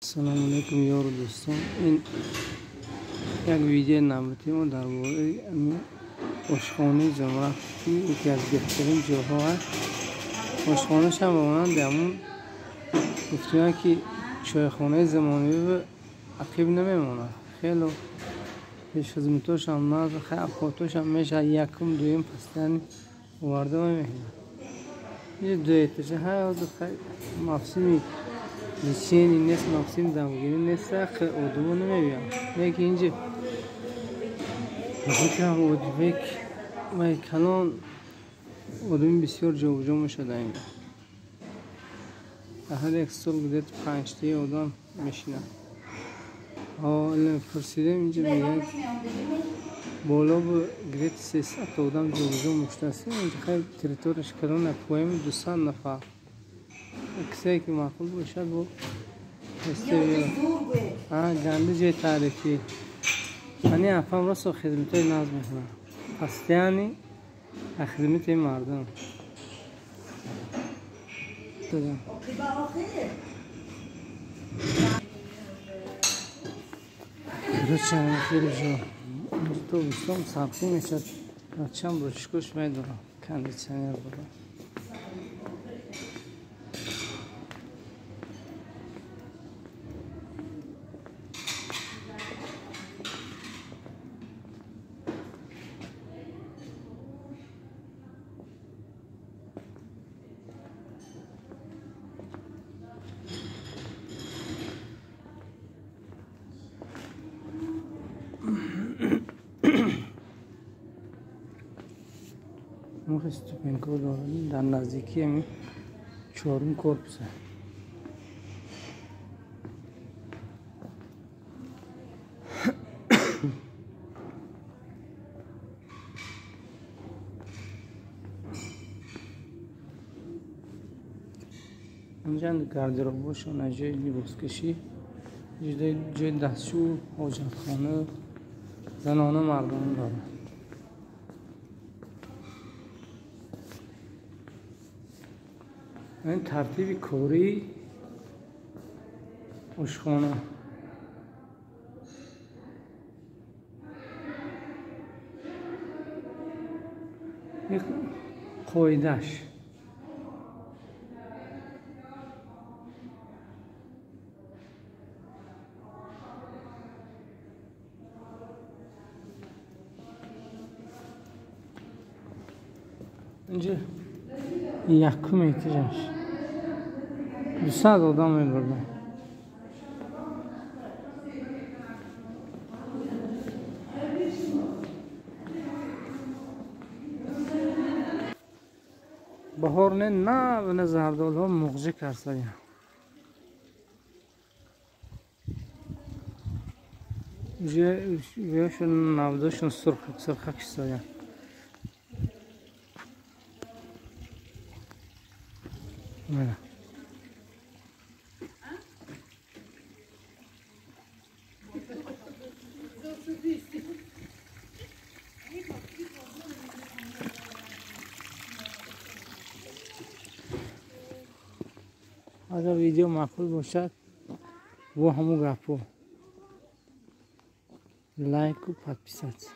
Ассалому алайкум, ёру дӯстон. Ин як видеои навбатии мо дар бораи ошхонаи Зумрад, ки яке аз беҳтарин ҷойҳо аст. Ошхонааш ҳам ба монанди ҳамун гуфтуянд, ки чойхонаи замонавӣ ақиб намемонад. Хело пешхизматошам наз, авқотошам мешавад, якум, дуюм постоянно оварда мемеҳнад. Инҷо дуэтажа ҳай, ҳозир мавсими лечение нест, мавсими дамгирӣ нест, одамо намебиёнд. Лекин инҷа фикрам одибек вай калон одами бисёр ҷобаҷо мешавад. Инҷа дар ҳар як стол где-то панҷтаи одам мешинад. Пурсидем, инҷа мегӯянд, боло где-то 300 одам ҷобаҷо муштааст. Инҷа хай территорияш калона, поеми 200 нафар. Кисае ки маъқул бошад, бо ганди ҷои таърифӣ. Ани апам росто хизматҳои наз мекунад, постоянно дар хизмати мардум. Короче, хеле ҷо тобистон сабзӣ мешавад, чанд бочкош медорам, кондитсионер дорам. Мухи ступенька дорад, дар наздикии ҳамин чорум корпуса. Инҷа гардеробошон, ҷои либоскашӣ, ҷои дастшӯ, ҳоҷатхона занона мардона дорад. Ин тартиби кории ошхона. Қоидааш. Инҷа якум этажаш 200 одам мебурда. Баҳор не, нав на зардолҳо муғҷӣ карсая. Ҷояшон навдошон сурхак шисоя. Мана. Агар видео маъқул бошад, бо ҳамун гапҳо лайку подписаться.